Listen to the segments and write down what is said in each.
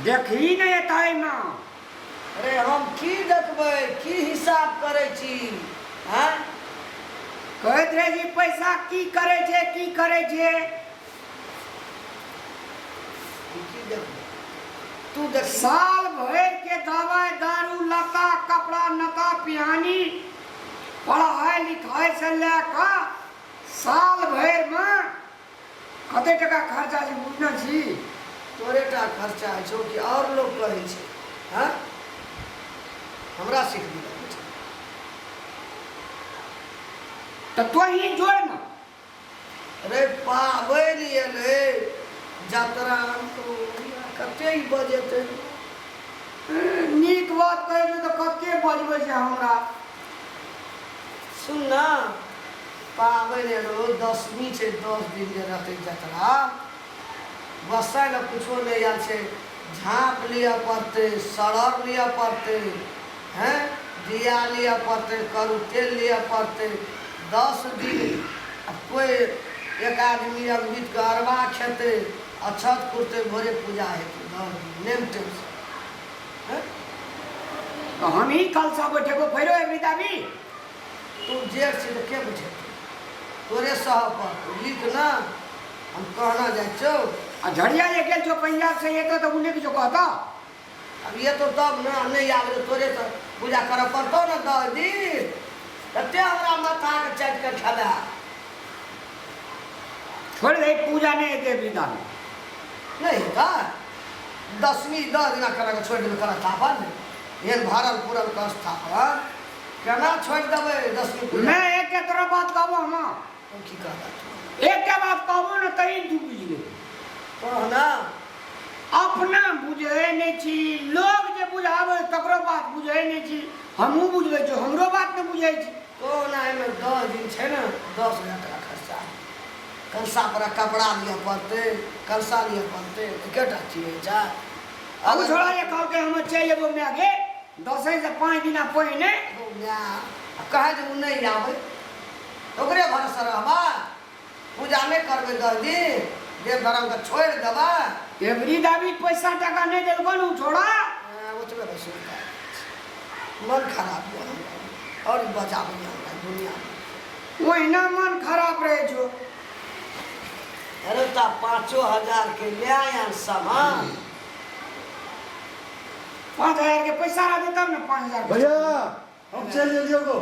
देखही ने एतै मे। अरे हम की देखबै, की हिसाब करै छी, आँय? कहैत रहै छी पैसा की करै छै, की करै छै। की देखबै? तू देख। साल भरि के दवाइ दारू लत्ता कपड़ा नता पिहानी पढ़ाइ लिखाइ से लए कऽ साल भरिमे कते टका खर्चा छै बुझने छी? तोरे टा खर्चा होइ छौ कि आओर लोक कहै छै? हँ, हमरा सीख दिअ। तऽ तोही जोड़ ने। अरे पाबनि एलै, जतरा, कते ई बजेतै? नीक बात कहै छै तऽ कते बजबै छै हमरा। सुन ने, पाबनि एलो, दशमी छै, 10 दिन जे रहतै जतरा, बसै लए कुछो नहि आयल छै। झाँप लिअ पड़तै, सड़र लिअ पड़तै, हैं, दिया लिअ पड़तै, करू तेल लिअ पड़तै। 10 दिन आ कोइ एक आदमी अगबितके अरबा खेतै, अक्षत कुटतै, भोरे पूजा हेतै। 10 दिन नेम टेमसँ, हैं। तऽ हमही कलशा बैठेबो फेरो एबरी दाबी। तू जेठ छी तऽ के बुझेतै? तोरे सहऽ पड़तौ। लिख ने, हम कहना जाइ छौ। आ झड़िया जे गेल छौ पंजाब से, एतौ तऽ ओ नहि किछो कहतौ? अब ये तो तब ने नहि आबे तऽ तोरे तऽ पूजा करऽ पड़तौ ने। 10 दिन कते हमरा माथाके चाटि कऽ खेबै। छोड़ि दे, पूजा नहि हेतै एबरी दाबी। नहि हेतै? दशमी 10 दिना केना कऽ छोड़ि देबै? केना स्थापन एहन भरल पुरल के स्थापन केना छोड़ि देबै दशमी पूजा? मैं एकटा तोरा बात कहबो हम। की कहबा तू? एकटा बात कहबो ने तही तू बुझि लेबही। कह ना। अपना बुझै नहि छी, लोग जे बुझाबै तकरो बात बुझै नहि छी। हमहूँ बुझबै छी, हमरो बात नहि बुझै छी। कहो ना। एहिमे 10 दिन छै ने, 10,000 टका खर्चा। कलशा पर कपड़ा लिअ पड़तै, कलशा लिअ पड़तै, एकेटा चीज होइ छै। अब छोड़ा जे कहलकै हम चलि एबो माय गे दसैँ से 5 दिना पहिने। हौ माय, आ कहै जे ओ नहि आबै तऽ ओकरे भरोसे रहबै? पूजा नहि करबै 10 दिन? देव धर्मके छोड़ि देबै? एबरी दाबी पैसा टाका नहि देलको ने ओ छोड़ा। ओतबे बस सुविधा। मन खराब यऽ हमरा, आओर बजाबैए हमरा दुनिआँमे। ओहिना मन खराब रहै छौ। अरे ता 5,000 के ले आयल सामान। 5,000 के पैसा रहतै तब ने 5,000। भैया, हम चलि एलियौ गो।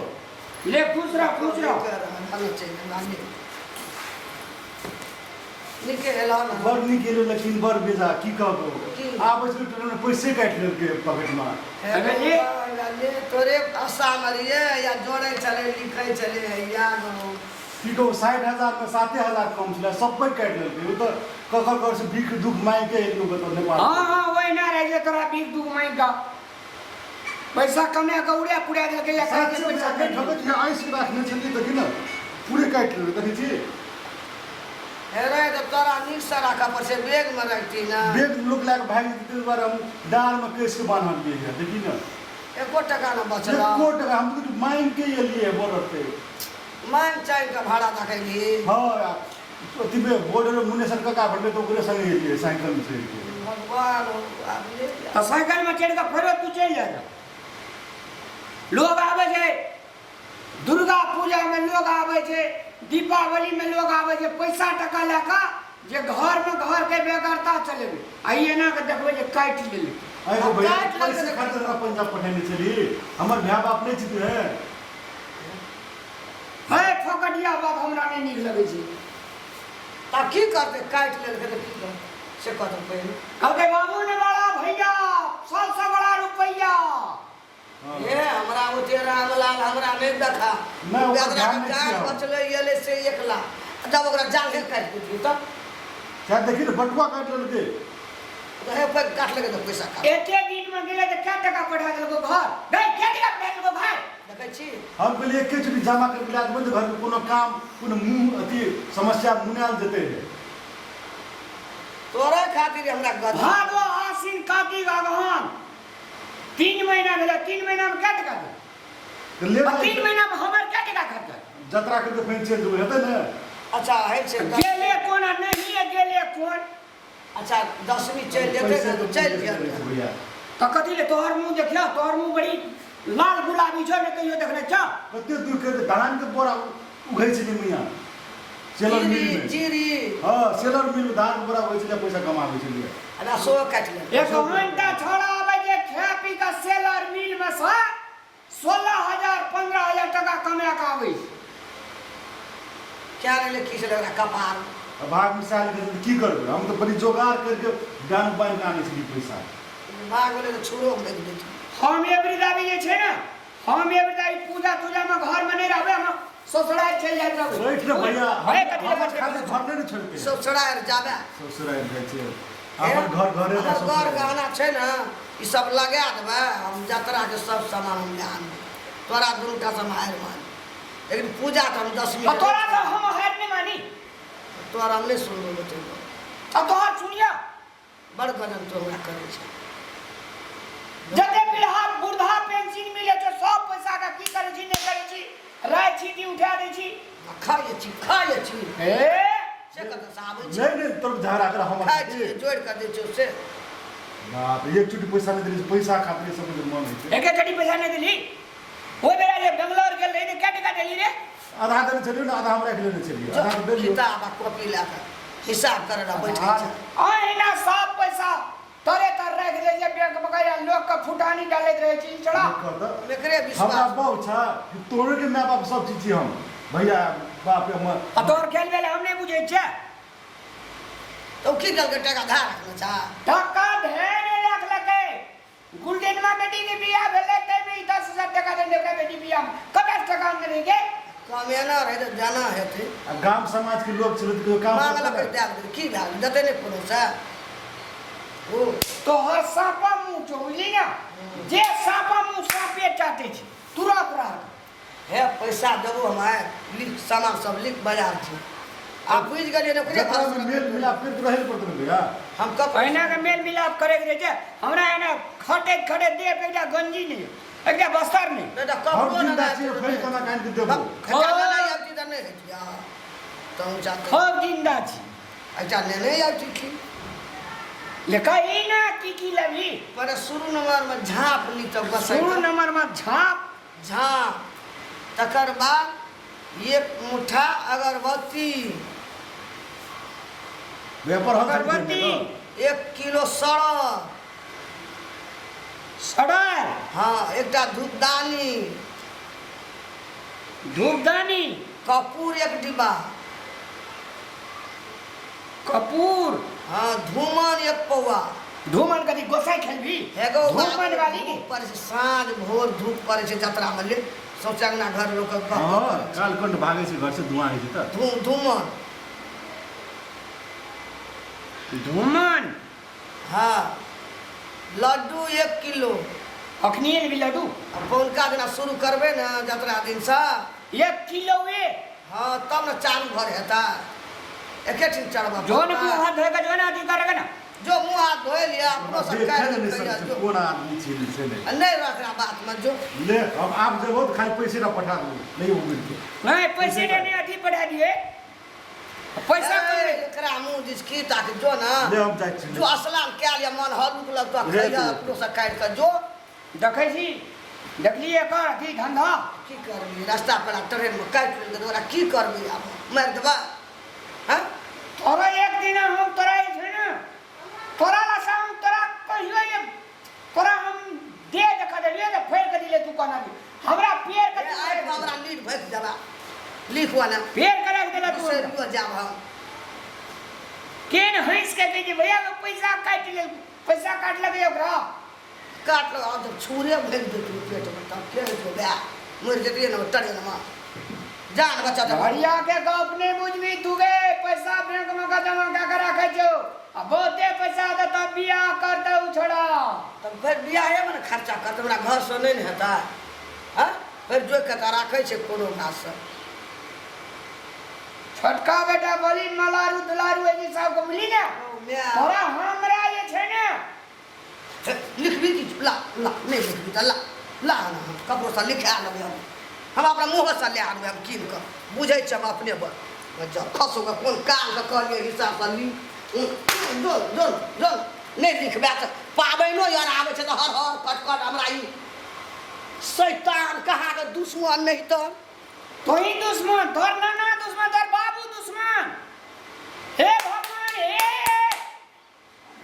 ले, खुश रह, खुश रह। नीके एलह ने। बड़ नीक एलियौ, लेकिन बड़ बेजा की कहबो। की? आबै छलै ट्रेन में, पैसे काटि लेलकै पॉकेटमे। अरे ले। ले, तोरे आशा मे रहिए या जोड़े चले, लिखे चले या गो। की कहू, 60,000 मे 7,000 कम छलै, सब काटि लेलकै। ओ तऽ ककर कर से भीख दुख मांगि के एलियौ कतऽ नेपाल। हाँ, ओहिना रहै छै तोरा भीख दुख मांगि कऽ पैसा कमा कऽ उड़ा पुड़ा देलकै या कहै छै साँचे पैसा भैया, ठकै छी, आँसि के राखने छलियै, देखी ने, पूरे काटि लेलकै, देखै छी। हे रे, तऽ तोरा नीकसँ राखऽ पड़ै छै, बैगमे रखती ने। बैग लोक लए कऽ भागि जेतै, ताहि दुआरे हम डाँरमे कसि के बान्हलियै है, देखी ने। एको टका ने बचल। एको टका। हम तऽ मांगि के एलियै बॉर्डर पे। मांगि चाँगि कऽ भाड़ा दखैली? हँ, अथीमे बॉर्डर मे मुनेसर काका भेटलै तऽ ओकरे संगे एलियै, साइकिलमे चढ़ि के। भगवान हो, आब ले जा। तऽ साइकिलमे चढ़ि कऽ फेरो तू चलि जाएगा। लोग आबै छै दुर्गा पूजामे, लोग आबै छै दीपावलीमे, लोग आबै छै पैसा टका लए कऽ जे घरमे घरके बेगरता चलेबै, आ ई एना कऽ देखबै जे काटि लेलै। अरे गो भैया, काटि लेलकै। पैसे खातिर हमरा पंजाब पठेने छली? हमर भाय बाप नहि छी है? हे, फोकटिया बात हमरा नहि नीक लगै छै। तब की करतै? काटि लेलकै तऽ की करतै, से कहतै पहिने। कहलकै बाबू ने बड़ा भैया, सबसे बड़ा रुपैया। हे, हमरा ओते रामलाल हमरा नहि देखा। नहि, ओकर ओकरा ध्यान नहि जान छियै हम। बचलै एलै से 1 लाख, जब ओकरा जांघे काटि देतियै तब। शायद देखी ने, बटुआ काटि लेलकै। हे, पैघ काटलकै तऽ पैसा काट। एते दिनमे गेलै तऽ कै टका पठा देलको घर गै? कै टका पठा देलको घर? देखै छी। हम कहलियै एके चुटी जमा करके लए देबै तऽ घरके कोनो काम, कोनो मुँह अथी समस्या मुनायल जेतै। तोरे खातिर हमरा गधा। भादो, आसिन, कार्तिक, अगहन, 3 महीना भेलै। 3 महीनामे कै टका देबै? तऽ ले। आ 3 महीनामे हमर कै टका खर्चा? जतरा करके फेर चलि जेबै, हेतै ने? अच्छा, होइ छै। गेले कोन आ नहिए गेले कोन। अच्छा दसमी चलि जेतै पैसे ने के तऽ चलि पूजे करै जेतै। छै भैया। तऽ कथी ले तोहर मुँह देखियौ, तोहर मुँह बड़ी लाल गुलाबी छौ, ने कहियो देखने छौ। कते दूर के धान के बोरा उघै छलियै मैया सेलर मिल जीरी में। जीरी। हाँ, सेलर मिल में धान के बोरा उघै छलियै, पैसा कमाबै छलियै। आ सो काटि लेलकै। एक घंटा छोड़ा आबै जे खा पी कऽ सेलर मिल में से 16,000 15,000 टका कमा कऽ आबै छै। क्या रहलै की छलै ओकरा कपार। आ भाग मिसाइल के तऽ की करबै, हम तऽ बड़ी जोगाड़ करके गाम बान्हि कऽ आनै छलियै पैसा। भाग गेलै तऽ छुरो फेंक दै छै। हम एबरी दाबी जे छै ने, हम एबरी दाबी पूजा तूजा में घर में नहीं रहबै, हम ससुराल चलि जाइत रहबै। बैठ ने भैया, हे कथी लए हमर बैठबै? खाली घर नहि ने छोड़तै। ससुराल जाबे। ससुराल जाइ छै अपन घर घरे हमर गर गहना छै ने, ई सब लगा देबै हम, जतराके सब सामान हम लए आनबै। तोरा दुनूटा से हम हारि मानी, लेकिन पूजा तऽ हम दसमी। आ तोरा तऽ हम हारि नहि मानी। तोरा हम नहि सुनबो बतेबो। आ तोहर सुनिया। बड़ गजन तो हमरा करै छै। जते बिरहा बुढ़ा पेंशन मिले छै सब पैसा के की करै छी नहि करै छी, राय छीटी उठा दै छी। आ खाइ छी, खाइ छी। ए से कतऽ से आबै छै? नहि नहि, तोर झगड़ा कर हमर। खाइ छी, जोड़ि कऽ दै छियौ से। बाप रे, एक चुटी पैसा नहि देली, पैसा खातिर सब के मन होइ छै। एके चटी पैसा नहि देली? ओहि बेरा जे बेंगलोर गेल रही तऽ कै टका देली रे? आधा देने छलियै ने, आधा हम राखि लेने छलियै, आधा तऽ देलियै। किताब आ कॉपी लए कऽ हिसाब करै लए बैठै छै। अहिना सब पैसा तरे तर राखि दै छै बैंक में, कहिया लोक के फुटानी डालैत रहै छै ई छोड़ा। नहि कहत। एकरे हमरा विश्वास बहु छै कि तोरे के माय बाप सब चीज छी हम भैया बाप रे हमर। आ तोहर खेल भेल हम नहि बुझै छियै। तऽ ओ की केलकै? टाका धार रखने छै। टका ढेरे राखलकै। गुलडेनमा बेटी के बियाह भेलै ताहिमे ई 10,000 टका देने ओकरा बेटी बियाह में, कतऽ टका आनने रही गे? कमेना रहै तऽ जाना हेतै। आ गाम समाज के लोग छलै तऽ कहियो काम मांगलकै दए देलकै, की भए गेलै? देतै नहि कोनो से ओ। तोहर साँपा मुँह छौ, बुझली ने, जे साँपा मुँह साँपे चाटै छै तुरत रहत। हे पैसा देबो हम आइ, लिख सामान सब लिख, बाजार छै आ बुझि गेलियै ने ओकरे। जकरा में मेल मिलाप करि रहै लए पड़तै ने भैया। हम कब एहिना के मेल मिलाप करैके रहै छै? हमरा एना खटैत खटैत देह पे एकटा गंजी नहि, एकटा बस्तर नहि। नहि तऽ हम कपड़ो जिंदा नहि। छियै, फेर केना कानि कऽ देबो? खर्चा नहि आबती तऽ नहि हेतियै तऽ हम चाहते। खूब जिंदा छी। अच्छा लेने आबती की? ले कही ना की की लेबही। पर शुरू नंबरमे झाँप ली तऽ बस। शुरू नंबरमे झाँप। झाँप, तकर बाद एक मुठ्ठा अगरबत्ती। व्यापार हम अगरबत्ती। 1 किलो सड़ल। सड़ल। हाँ, एकटा धूपदानी। धूपदानी। कपूर एक डिब्बा। कपूर। हाँ, धूमन एक पौआ। धूमन कथी गोसाई खेलबी? हेगो। धूमन वाली के धूप पड़ै छै, साँझ भोर धूप पड़ै छै जतरामे, ले सौंसे अङ्गना घर लोकके गप हँ करै छै। कालकंड भागै छै घर से, धुआं होइ छै तऽ। धूमन। धूमन। हाँ, लड्डू 1 किलो। अखनी एलबी लड्डू? आ पौनका दिना शुरू करबै ने जतरा दिनसँ। 1 किलो ए? हाँ, तब ने चारू घर हेतै, एकेठिन चढ़बऽ जो ने पड़तै। मुँह हाथ धोए के जो ने अथी करके ना। जो मुँह हाथ धोए लिअ अपनो सब देखै काटि नहि कऽ सकै छै जो। कोन आदमी छै से नहि। आ नहि रखना बातमे जो। ले हम आब जेबो तऽ खाली पैसे टा पठा देबो, नहीं उबिर के। नहीं, पैसे ने नहीं, अथी पठा दिए पैसा। ए, कमे। एकरा मुँह दिस की ताक, जो ने। ले हम जाइ छी। जो स्नान कए लिअ, मन हल्लुक लगतो। रे खइह तू। अपनो से काटि कऽ जो। देखै छी, देखलियै एकर अथी धंधा। की करबी, रास्ता पर ट्रेनमे काटि लेलकै तऽ ओकरा की करबी? आब मारि देबै हँ? तोरा एक दिन हम तोरा जे छै ने, तोरा लसा हम तोरा कहियो जे तोरा हम दे देखा देलियै तऽ फेर कऽ दिले तू कहना हमरा पेड़ के। आइ हमरा लीड भसि देबा, लिख वाला। पेड़ के राखि देला तू हमरा। बिसरियो जाब हम। केन हँसि के कहै छै भैया पैसा काटि लेल, पैसा काटलकै ओकरा। काट लो, जब छुरे भरि देतौ पेटमे तब के हेतौ? बए मरि जेतियै ने ट्रेनमे, जान बचा तऽ। घरिया के गप नहि बुझबी तू गे। पैसा बैंक में के जमा कए के राखै छौ आ बहुते पैसा देतौ, बियाह करतौ उ छोड़ा। तब फेर बियाहेमे ने खर्चा करतै, हमरा घरसँ नहि ने हेतै? हँ, फेर जोड़ि कऽ तऽ राखै छै कोनो काजसँ। छोटका बेटा बड़ी मलारू दुलारू है जी सबके, बुझली ने? माय। तोरा हमरा जे छै ने। हे, लिखबी की? ला ला, नहि लिखबी तऽ ला ला ना, हम ककरोसँ लिखा लेबै। हम अपना मुँहसँ लए आनबै, हम कीन कऽ बुझै छियै हम अपने। बस खसोके कोन कालके कहलियै हिसाबसँ लिख। जो जो जो नहि लिखबै तऽ पाबनिओ आर आबै छै तऽ हर हर कट कट हमरा ई शैतान कहाँके दुश्मन नहि तऽ तोही दुश्मन, तोहर नाना दुश्मन, तोहर बाबू दुश्मन। हे भगवान हे,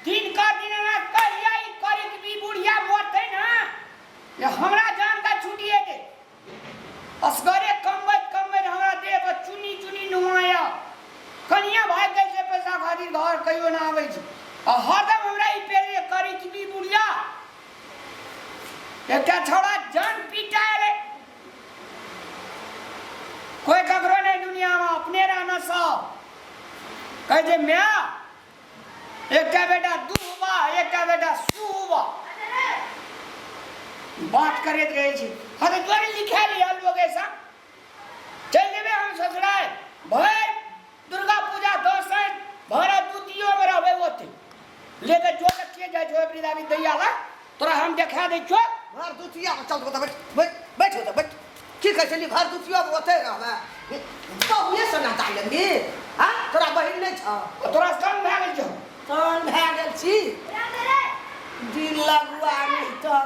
दिन का दिन हमरा कहिया ई करी कि ई बुढ़िया मरतै ना जे हमरा जान का छुट्टी हेतै। असगरे कमबैत कमबैत हमरा देह पर चुनी चुनी नुआया। कनिया भागि जाइ छै पैसा खातिर, घर कहियो ना आबै छै आ हरदम हमरा ई पेरे करी कि ई बुढ़िया। एकटा छौड़ा जान पीटा एलै। कोई ककरो नहीं दुनिया में, अपने रहना सब। कहै छै माय एकटा बेटा दूहबा एकटा बेटा सुहबा, बात करैत रहै छै। हँ तऽ तोरे लिखा लिया लोग ऐसा चलि जेबै हम ससुराल, भरि दुर्गा पूजा दसैँ भरि द्वितीयोमे रहबै ओतै। लेके जो तऽ के जाइ छौ वृद्धावी दैया लग, तोरा हम देखा दै छियौ। भर दुतिया चल तो बैठ बैठ बैठ होता बैठ। की कहै छली भर दुतिया ओतै रहबै? बहुए से नाता लेबही? हाँ तोरा बहिन नहि छौ? तोरा संग भए गेल छौ। तहन भए गेल छी दिन लगुआ। नहि तऽ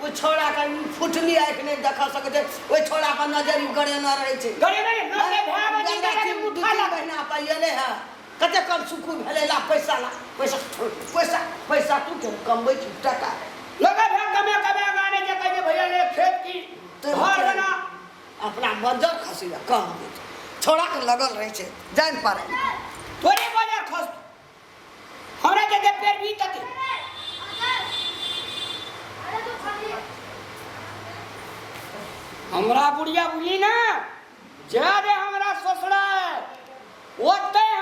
ओहि छौड़ाके ई फुटनी आँखि नहि देखा सकै छै, ओहि छौड़ा पर नजरि गड़ेने रहै छै। गरीब नहि, नौकरी भए गेल छै, गंगा बेटा दू उठा तीन ला। महीना पर एलै हँ, कते कम सुकून भेलै। ला पैसा, ला पैसा, पैसा पैसा। तू के कमबै छी टाका? लोग भेल कमे कमे गाने जे कहै छै भैया ले खेत की घर बना। अपना बजर खसी कम छौड़ा के लगल रहै छै जानि पारे। तोरे बजर खस, हमरा के जे पेड़ भी तते। हमरा बुढ़िया बुझली ना, जा रे हमरा ससुराल ओतै।